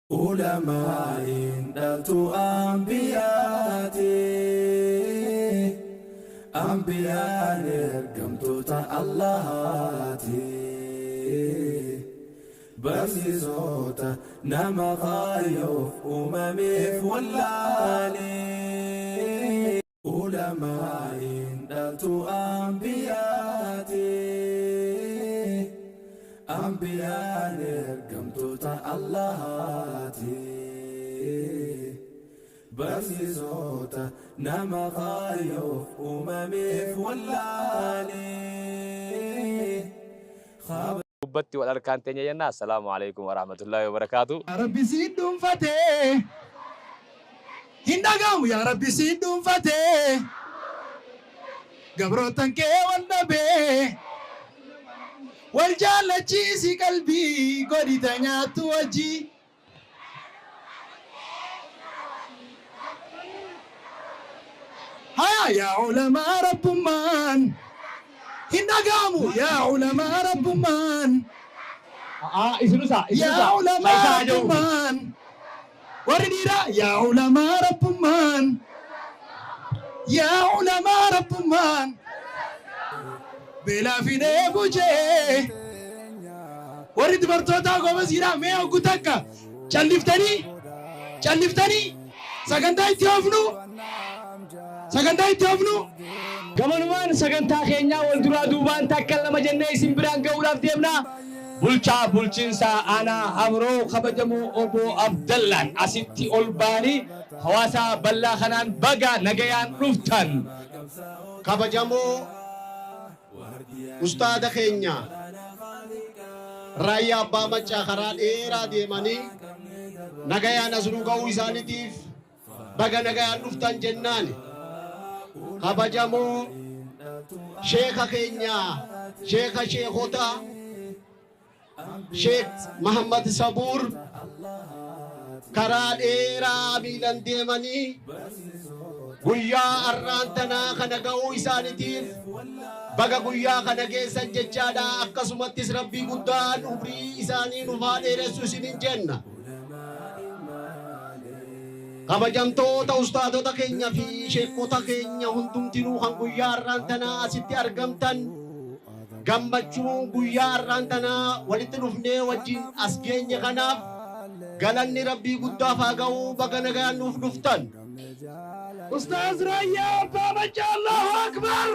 Ulamaa'iin dhaltuu anbiyaati. Anbiyaan ergamtoota Allahaati. Barsiisota nama kaayyoof uumameef wallaale. Ulamaa'iin dhaltuu anbiyaati. Anbiyaan ergamtoota Allahaati. Barsiisota nama kaayyoof uumameef wallaale. Gubbatti wal harkaan teenya jenna. Assalaamu alaikum warahmatullaahi wabarakaatu. Yaa Rabbi siin dhuunfatee hin dhaga'amu yaa Rabbi siin dhuunfatee gabroottan kee wal dhabee wal jaallachiisi qalbii godhi ta nyaattu wajji. Haya yaa ulamaa rabbummaan hin dhaga'amu yaa ulamaa rabbummaan Isinusa yaa ulamaa rabbummaan warri dhiiraa yaa ulamaa rabbummaan yaa ulamaa rabbummaan beelaa fi dheebuu jee warri dubartootaa goobasiidhaa mee hoggu takka calliftanii calliftanii sagantaa itti oofnu sagantaa itti oofnu. Gamanumaan sagantaa keenyaa wal duraa duubaan takka lama jennee isin biraan ga'uudhaaf deemna. Bulchaa bulchiinsa aanaa Habroo kabajamoo obbo Abdallaan asitti ol ba'anii hawaasa bal'aa kanaan baga nagayaan dhuftan. Kabajamoo Ustaada keenya Raayyaa Abbaa Maccaa karaa dheeraa deemanii nagayaan as nu ga'uu isaaniitiif baga nagayaan dhuftan jennaani. Kabajamoo Sheeka keenya Sheeka Sheekota Sheek Mahammad Sabuur karaa dheeraa miilan deemanii guyyaa arraan tanaa kana ga'uu isaaniitiif baga guyyaa kana geessan jechaadha. Akkasumattis Rabbii guddaan umrii isaanii nuuf haa dheeressu isinin jenna. Kabajamtoota ustaadota keenya fi sheekota keenya hundumtinuu kan guyyaa arraan tanaa asitti argamtan, gammachuun guyyaa arraan tanaa walitti dhufnee wajjin as geenye kanaaf galanni Rabbii guddaaf haa ga'u. Baga nagaan nuuf dhuftan. Ustaaz Raayyaa Abbaa Maccaa Allahu Akbar!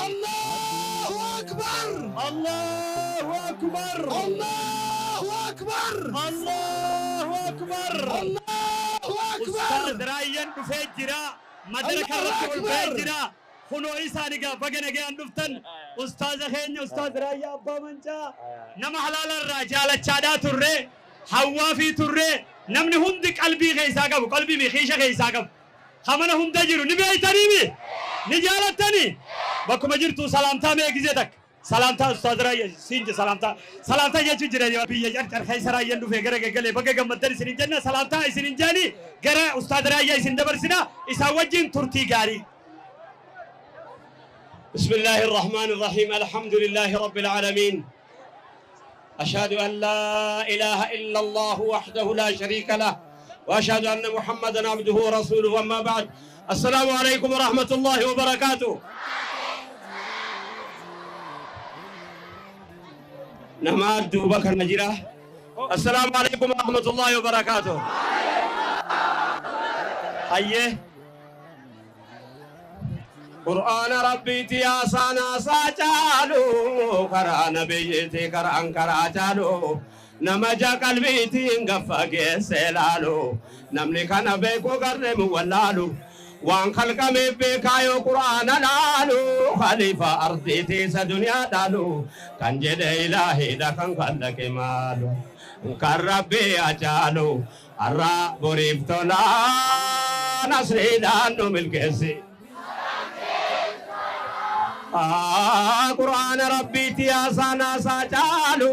Allahu Akbar! Allahu Akbar! Allahu Akbar! Allahu Akbar! Allahu Akbar! Ustaaz Raayyaan dhufee jira. Madaraka Allahu irratti ol ba'ee Akbar! jira. Kunoo isaan egaa baga nagayaan dhuftan. Ustaaza keenya Ustaaz Raayyaa Abbaa Mancaa nama halaala irraa jaalachaadhaa turre, hawwaa fi turre, namni hundi qalbii keessaa qabu, qalbii fi kiisha keessaa qabu. Ka mana hunda jiru ni beeytaniimi? Ni jaalattanii? Bakkuma jirtu salaamtaa mee gizee takka. Salaamtaa Ustaaz Raayyaa siin je salaamtaa. Salaamtaa jechuun jira biyya Carcar keessa Raayyaan dhufee gara gaggalee baga gammaddan isin hin jenna, salaamtaa isin hin jaani gara Ustaaz Raayyaa isin dabarsina, isaan wajjin turtii gaarii. بسم الله الرحمن الرحيم. الحمد لله رب العالمين. أشهد أن لا إله إلا الله وحده لا شريك له، وأشهد أن محمدا عبده ورسوله. أما بعد، السلام عليكم ورحمة الله وبركاته. نماد بكر نجرة. السلام عليكم ورحمة الله وبركاته. حيه قرآن ربي تياسانا ساچالو كرا نبيتي كران كرا چالو نمجا قلبي غفا سلالو نمني كان بيكو غرم ولالو وان خلق مي بكايو قرآن لالو خليفة أرضي تيس دنيا دالو كان جد إلهي دكان خلق مالو كان ربي أجالو الرا بريف تولا نصري دانو ملكسي قرآن ربي تياسانا ساچالو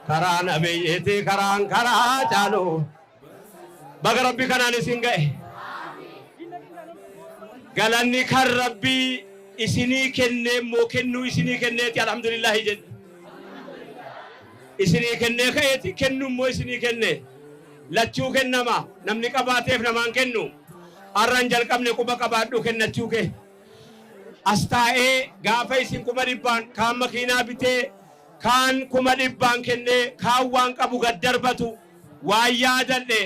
كرا نبيتي كران كرا چالو بغ ربي كنان isin ga'e. Galanni kan Rabbii isinii kennee immoo kennuu isinii kenneeti, alhamdulillahi jedhe. Isinii kennee ka'eeti kennu immoo isinii kenne. Lachuu kennama. Namni qabaateef namaan kennu. Har'an jalqabne quba qabaadhu kennachuu kee. As taa'ee gaafa isin 100,000 kaan makiinaa bitee kaan 100,000 kennee kaan waan qabu gad darbatu waan yaadadhe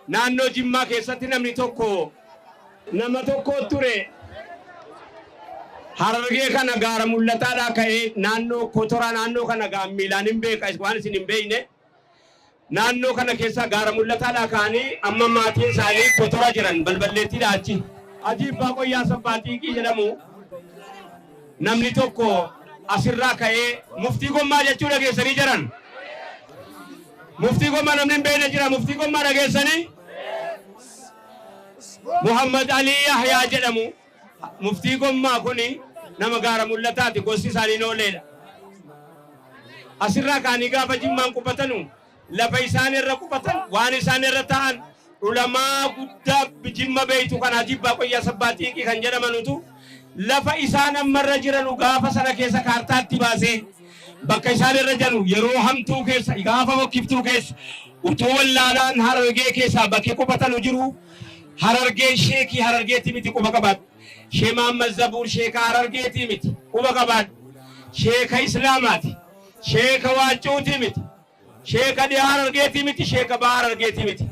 naannoo Jimmaa keessatti namni tokko nama tokko ture Harargee kana gaara mul'ataadhaa ka'ee naannoo Kotoraa naannoo kana gaa miilaan hin beeka waan isin hin beekne naannoo kana keessa gaara mul'ataadhaa ka'anii amma maatiin isaanii Kotora jiran balballeettiidha achi. Hajii Abbaa Qoyyaa Sabbaa Xiiqii jedhamu namni tokko asirraa ka'ee muftii gommaa jechuu dhageessanii jiran. Muftii gommaa namni hin beekne jira muftii gommaa dhageessanii. Muhammad Alii Yahyaa jedhamu muftii gommaa kuni nama gaara mul'ataati gosti isaanii nooleedha. Asirraa ka'anii gaafa Jimmaan qubatanu lafa isaan irra qubatan waan isaan irra ta'an ulamaa guddaa Jimma beeytu kan Hajii Abbaa Qoyyaa Sabbaa Xiiqii kan jedhamanutu lafa isaan ammarra jiranu gaafa sana keessa kaartaatti baasee bakka isaan irra jiru yeroo hamtuu keessa gaafa fokkiftuu keessa utuu wallaalaan Harargee keessaa bakki qubatanu jiru Harargeen sheekii Harargeetii miti quba qabaadhu. Shee Mahammad Zabuur sheeka Harargeetii miti quba qabaadhu. Sheeka Islaamaati. Sheeka Waaccuutii miti. Sheeka dhiha Harargeetii miti, sheeka baha Harargeetii miti.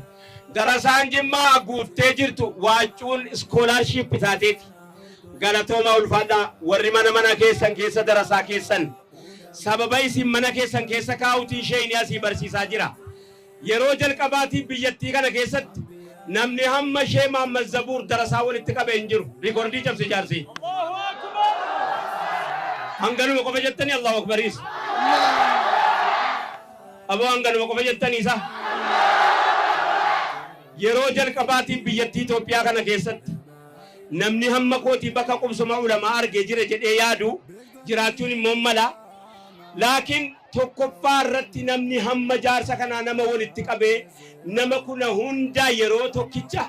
Darasaan Jimmaa guuttee jirtu Waaccuun scholarship taateeti. Galatoomaa ulfaadhaa warri mana mana keessan keessa darasaa keessan sababa isin mana keessan keessa kaa'uutiin sheeyni asii barsiisaa jira. Yeroo jalqabaatiif biyyattii kana keessatti namni hamma Shee Mahammad Zabuur darasaa walitti qabe hin jiru. Rikordii cabse jaarsi. Hanganuma qofa jettanii Allahu Akbariis. Aboo hanganuma qofa jettanii isa. Yeroo jalqabaatiif biyyattii Itoophiyaa kana keessatti namni hamma kootii bakka qubsuma ulamaa argee jira jedhee yaadu jiraachuun immoo mala. Laakiin tokkoffaa irratti namni hamma jaarsa kanaa nama walitti qabee nama kuna hundaa yeroo tokkicha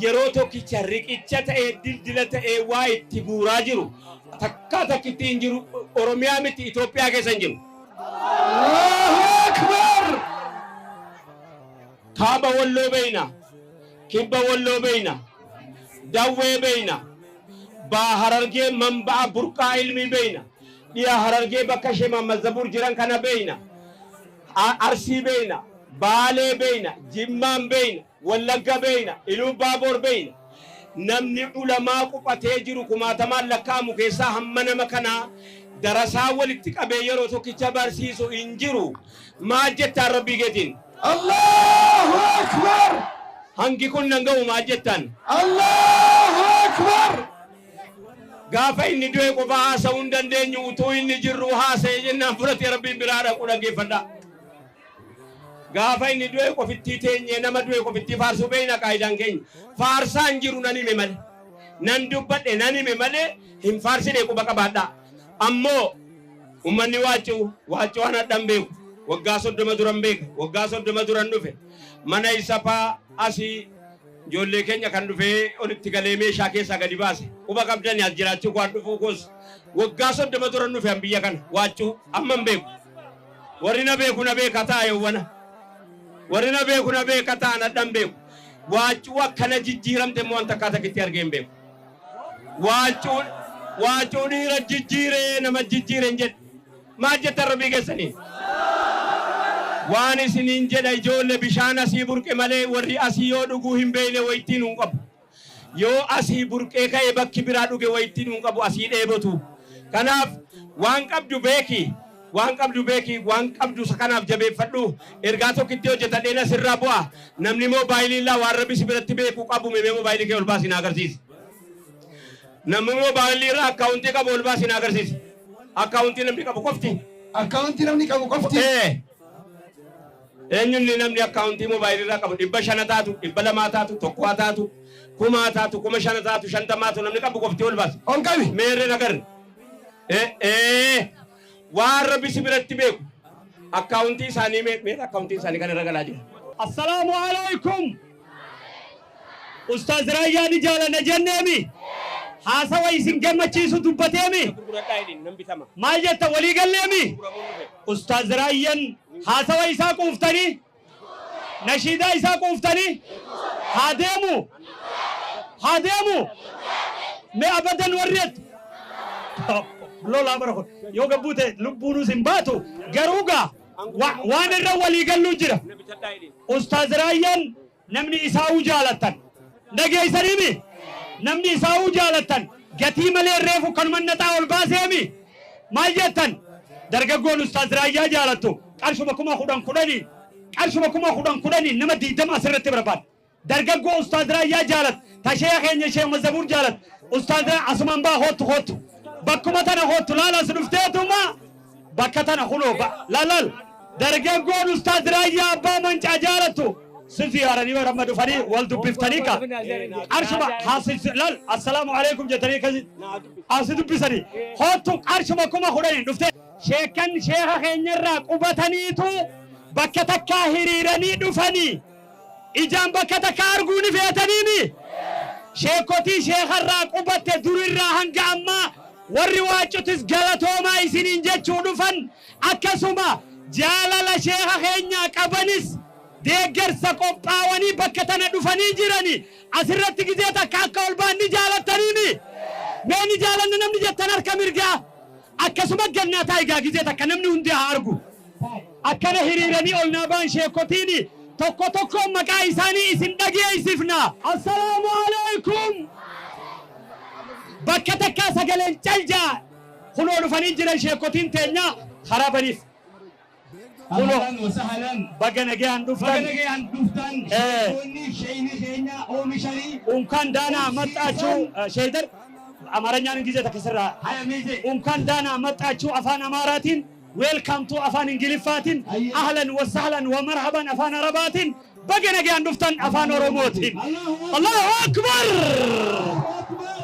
yeroo tokkicha riqicha ta'ee dildila ta'ee waa itti guuraa jiru takkaa takkitti hin jiru Oromiyaa miti Itoophiyaa keessa hin jiru. Allahu Akbar! Kaaba Walloo beeyna, Kibba Walloo beeyna, Dawwee beeyna, Baha Harargee manba'a burqaa ilmii beeyna, Dhiha Harargee bakka Shee Mahammad Zabuur jiran kana beeyna, Arsii beeyna, Baalee beeyna, Jimmaan beeyna, Wallagga beeyna, Iluu Baaboor beeyna. Namni ulamaa quphatee jiru kumaatamaan lakkaa'amu keessaa hamma nama kanaa darasaa walitti qabee yeroo tokkicha barsiisu hin jiru. Maal jettaan Rabbii keetiin? Allahu Akbar! Hangi kun nan ga'u maal jettan? Allahu Akbar! Gaafa inni du'e qofa haasa'uu hin dandeenyu utuu inni jirru haasa'e jennaan fudhatee Rabbiin biraa dhaqu dhaggeeffadhaa. Gaafa inni du'e qofittii teenyee nama du'e qofittii faarsuu beekna qaayidaan keenya. Faarsaa hin jiru nan hime malee. Nan dubbadhe nan hime malee hin faarsine quba qabaadhaa. Ammoo ummanni Waaccuu, Waaccuu an hadha hin beeku. Waggaa 30 duran beeka. Waggaa 30 duran dhufe. Mana Isapaa asii ijoollee keenya kan dhufee olitti galee meeshaa keessaa gadi baase. Quba qabdani as jiraachuu koo an dhufuu koos. Waggaa 30 duran dhufe an biyya kana. Waaccuu amma hin beeku. Warri na beeku na beeka ta'a yowwana. Warri na beeku na beeka ta'a an hadha hin beeku. Waaccuu akkana jijjiiramte immoo an takkaa takkitti argee hin beeku. Waaccuun waacuu dhiira jijjiire nama jijjiire hin jedhe. Maal jettan rabbii keessanii? Waan isiniin jedha ijoolle bishaan asii burqe malee warri asii yoo dhuguu hin beekne wayittii nuun qabu. Yoo asii burqee ka'e bakki biraa dhuge wayittii nuun qabu asii dheebotu. Kanaaf waan qabdu beeki. Waan qabdu beeki, waan qabdu isa kanaaf jabeeffadhu. Ergaa tokkittii hojjetadheen asirraa bu'a. Namni moobaayilii illaa waan Rabbi si biratti beeku qabu mee moobaayilii kee ol baasi na agarsiisi. Namni moobaayilii irraa akkaawuntii qabu ol baasi na agarsiisi. Akkaawuntii namni qabu qofti. Akkaawuntii namni qabu qofti. Ee. Eenyunni namni akkaawuntii moobaayilii irraa qabu 500 taatu, 200 taatu, tokko taatu, kumaa taatu, 5,000 taatu, 50 taatu namni qabu qofti ol baasi. Ol qabi. Meerreen agarre. Ee ee. Waan Rabbi si biratti beeku. Akkaawuntii isaanii mee meeqa akkaawuntii isaanii kan irra galaa jira. Assalaamu alaikum. Ustaaz Raayyaa ni jaalanna jenneemi. Haasawa isin gammachiisu dubbateemi? Maal jetta walii galleemi? Ustaaz Raayyaan haasawa isaa quuftanii? Nashiidaa isaa quuftanii? Haa deemu? Haa deemu? Mee abadan warri jettu? Lolaa bara kun yoo gabbuu ta'e lubbuunuus hin baatu garuu gaa waan irra walii galluu jira. Ustaaz Raayyaan namni isaa'uu jaalattan dhageessaniimi namni isaa'uu jaalattan gatii malee reefu kanuma naxaa ol baaseemi maal jettan dargaggoon Ustaaz Raayyaa jaalattu qarshuma 10,000 10,000 qarshuma 10,000 10,000 nama 20 asirratti barbaada. Dargaggoo Ustaaz Raayyaa jaalat tashee keenya ishee Mazabuur jaalat Ustaaz asumaan baa hoottu hoottu bakkuma tana hoottu laala as dhufteetuma bakka tana kunoo laal dargaggoon Ustaaz Raayyaa Abbaa Mancaa jaalattu si ziyaaranii warra dhufanii wal dubbiftanii ka qarshuma haasis laal assalaamu alaikum jettanii kasi asi dubbisanii hoottu qarshuma 10,000 dhuftee sheekan sheeka keenyarraa qubataniitu bakka takkaa hiriiranii dhufanii ijaan bakka takka arguu ni feetaniimi sheekotii sheekarraa qubatte durirraa hanga ammaa warri waacutis galatoomaa isiniin jechuu dhufan akkasuma jaalala sheeka keenyaa qabanis deeggarsa qophaawanii bakka tana dhufanii jirani asirratti gizee takka akka ol ba'an ni jaalattaniimi mee ni jaalanna namni jettan harka mirgaa akkasuma gannaa taayigaa gizee takka namni hundi haa argu akkana hiriiranii ol naa ba'an sheekotiini tokko tokkoon maqaa isaanii isin dhageessifna. Assalaamu alaikum. Bakka takkaa sagaleen caljaa kunoo dhufanii jiran sheekotiin teenya karaa baniif. Kunoo Ahlan wa sahlan. baga nagayaan Baga dhuftan. nagayaan dhuftan. Sheekonni sheeyni keenya oomishanii. እንኳን ደህና መጣችሁ ሼይደር አማርኛን ጊዜ ተከሰራ Haya meeze. እንኳን ደህና መጣችሁ afaan Amaaraatiin welcome to afaan Ingiliffaatiin أهلا وسهلا ومرحبا afaan Arabaatiin baga nagayaan dhuftan afaan Oromootiin. الله أكبر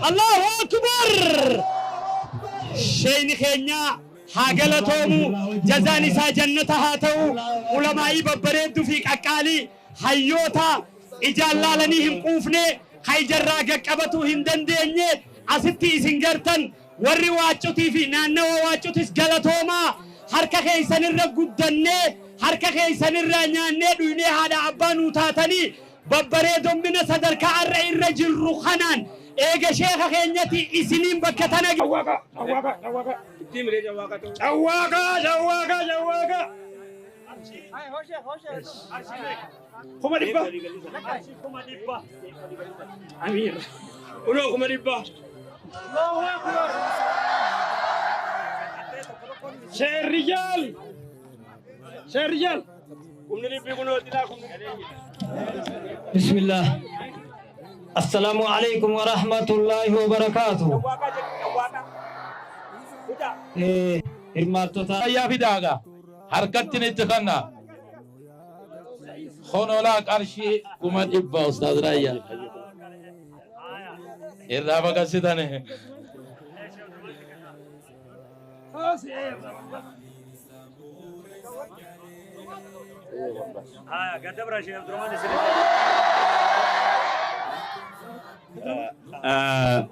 الله أكبر. Sheeyni keenya haa galatoomu jazaan isaa jannata haa ta'u ulamaa'ii babbareedduu fi qaqqaalii hayyoota ijaan laalanii hin quufne ka ijarraa gaqqabatuu hin dandeenye asitti isin gartan warri waacutii fi naannawa waacutis galatoomaa harka keessanirra guddannee harka keessanirraa nyaannee dhuynee haadha abbaa nuu taatanii babbareedommina sadarkaa arra irra jirru kanaan eega sheeka keenyati isiniin bakka tana Cawwaaqa, cawwaaqa, cawwaaqa. Cawwaaqa, cawwaaqa, cawwaaqa. 100,000. 100,000. Amiir. Kunoo 100,000. Sheerriyaal. Sheerriyaal. 100,000 kunoo dilaa kumni. بسم الله السلام عليكم ورحمة الله وبركاته. Cawwaaqa jedhu cawwaaqa. Kutaa. Hirmaattota Raayyaa fidaaga harkatti itti kanna honolaa qarshii 100,000 Ustaaz Raayyaa irraa baqassitane. Gadabra Sheekh Abdurrahman isin.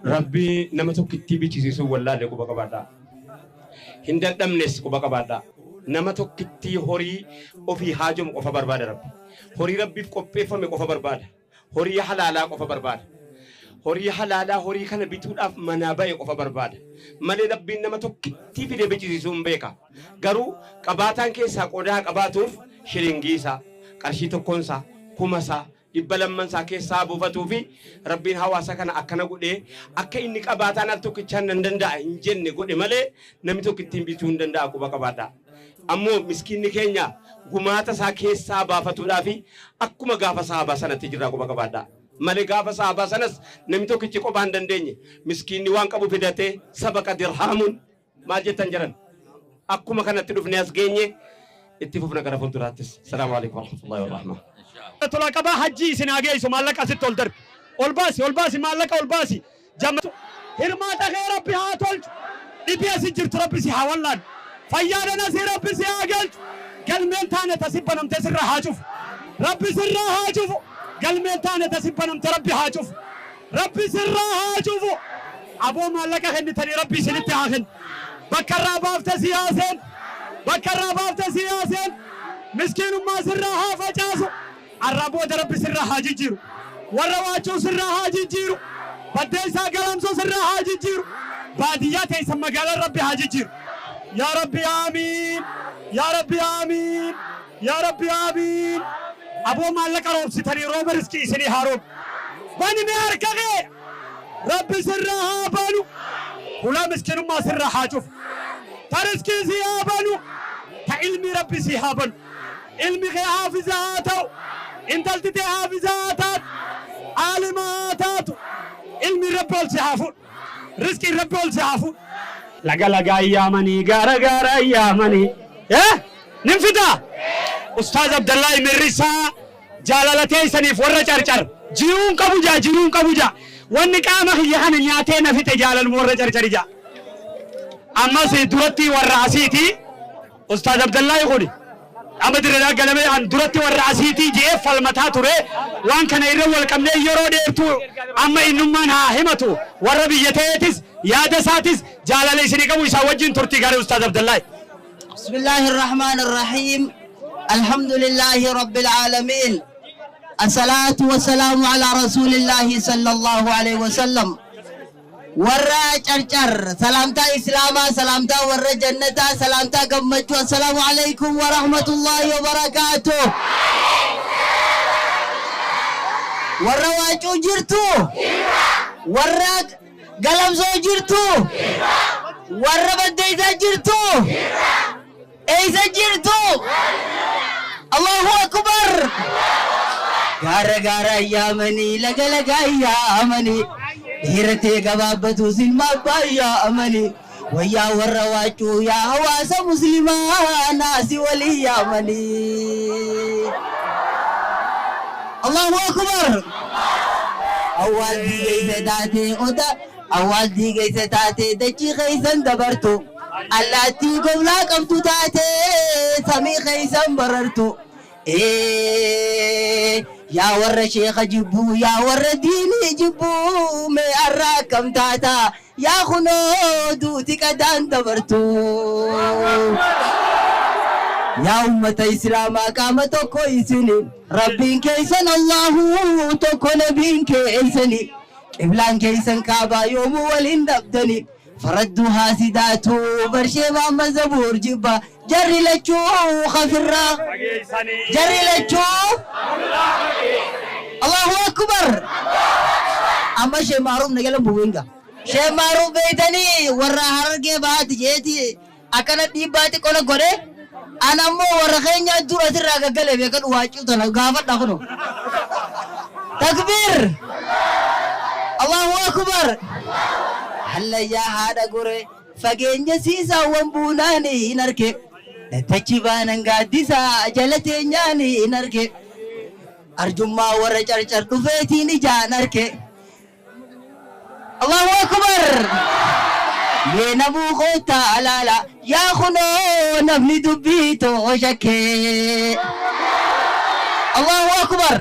Rabbi nama tokkittii bichisiisuu wallaalle quba qabaadhaa. Hin dadhabnes quba qabaadhaa. Nama tokkittii horii ofii haajomu qofa barbaada Rabbi. Horii Rabbiif qopheeffame qofa barbaada. Horii halaalaa qofa barbaada. Horii halaalaa horii kana bituudhaaf manaa ba'e qofa barbaada. Malee Rabbiin nama tokkittii fidee bichisiisuu hin beeka. Garuu qabaataan keessaa qodaa qabaatuuf shilingii isaa, qarshii tokkoon isaa, kuma isaa, dhibba lamman isaa keessaa buufatuu fi Rabbiin hawaasa kana akkana godhee akka inni qabaataan al tokkichaan nan danda'a hin jenne godhe malee namni tokko ittiin bituu hin danda'a quba qabaadhaa. Ammoo miskiinni keenya gumaata isaa keessaa baafatuudhaa fi akkuma gaafa sahabaa sanatti jirraa quba qabaadhaa. Malee gaafa sahabaa sanas namni tokkichi qophaa hin dandeenye miskiinni waan qabu fidatee sabaqa dirhaamuun maal jettan jedhan akkuma kanatti dhufnee as geenye itti fufna gara fuulduraattis. Salaamu alaikum warahmatullahi wabarakatuh. Tola qabaa hajjii isin haa geessu maallaqa asitti ol darbi. Ol baasi ol baasi maallaqa ol baasi. Jamma hirmaata kee Rabbi haa tolchu. Dhibee asi jirtu Rabbi si haa wallaan. Fayyaadhaan asii Rabbi si haa galchu. Galmeen taane tasi banamte sirra haa cufu. Rabbi sirra haa cufu. Galmeen taane tasi banamte Rabbi haa cufu. Rabbi sirra haa cufu. Aboo maallaqa kennitanii Rabbi isinitti haa kennu. Bakka irraa baafte si haa seenu. Bakka irraa baafte si haa seenu. Miskiinummaa sirraa haa facaasu. Arraa booda Rabbi sirraa haa jijjiiru. Warra waachuu sirraa haa jijjiiru. Baddeessaa galamsoo sirraa haa jijjiiru. Baadiyyaa teessan magaalaan Rabbi haa jijjiiru. Yaa Rabbi aamiin. Yaa Rabbi aamiin. Yaa Rabbi aamiin. Aboo maallaqa roobsitanii rooba riskii isinii haa roobu. Bani mee harka kee. Rabbi sirraa haa banu. Hulaa miskiinummaa sirraa haa cufu. Ta riskii sii haa banu. Ta ilmii Rabbi sii haa banu. Ilmi kee haafiza haa ta'u. Intalti tee haafiza haa taatu. Aalima haa taatu. Ilmi Rabbi ol si haa fuudhu. Riskiin Rabbi ol si haa fuudhu. Laga lagaa yaamanii gaara gaara yaamanii. Eh? Nin fidaa? Ustaaz Abdallaa Mirrisaa jaalala teessaniif warra Carcar jiruun qabu jaa, jiruun qabu jaa. Wanni qaama kiyya kana nyaatee na fixe jaalaluma warra Carcari jaa. Ammas duratti warra asiiti. Ustaaz Abdallaahi kuni amma Dirree galame an duratti warra asiitii je'ee falmataa ture. Waan kana irra wal qabnee yeroo dheertuu amma innummaan haa himatu. Warra biyya ta'eetis yaada isaatis jaalala isinii qabu isaa wajjin turtii gaarii, Ustaaz Abdallaahi. بسم الله الرحمن الرحيم، الحمد لله رب العالمين، الصلاة والسلام على رسول الله صلى الله عليه وسلم. Warra Carcar, salaamtaa Islaamaa, salaamtaa warra jannataa, salaamtaa gammachuu. السلام عليكم ورحمة الله وبركاته. Warra Waacuu jirtu, warra Galamsoo jirtu, warra Baddeessaa jirtu, eessa jirtu? الله أكبر. Gaara gaara yaamanii, laga laga yaamanii, dhiiratee gabaabbatu silma abbaa yaamanii, wayyaa warra Waacuu, yaa hawaasa Muslimaa, naasi walii yaamanii. الله أكبر. Awwaal diigeyse taatee oda, awwaal diigeyse taatee dachii keeysan dabartu, allaattii goblaa qabdu taatee samii keeysan barartu. Yaa warra sheeka jibbuu, yaa warra diinii jibbuu, mee arra akkam taata yaa kunoo duuti qadaan dabartu? Yaa ummata Islaamaa, qaama tokko isini, Rabbiin keeysan Allahu tokko, nabiin keeysani, qiblaan keeysan Kaabaa, yoomuu waliin dhabdani. Faradduu haasidaatu barshee Maamma Zabuur jibba, jarri lachuu kafirraa, jarri lachuu. الله أكبر. Amma Shee Maaruuf nagala bu'inga. Shee Maaruuf beeytanii, warra Harargee Bahaati jeeti akkana dhiibbaatti qola godhe. Ana ammoo warra keenya dur asirraa gaggale beekan. Waacuu tana gaafadha kuno. Takbiir! الله أكبر. Hallayyaa haadha gore fageenya siisaawwan buunaani hin arge. Dachi baanan gaaddisaa jala teenyaani hin arge. Arjummaa warra Carcar dhufeetiin ijaan arge. الله أكبر. Mee namuu koottaa alaala, yaa kunoo namni dubbii too shakkee. الله أكبر.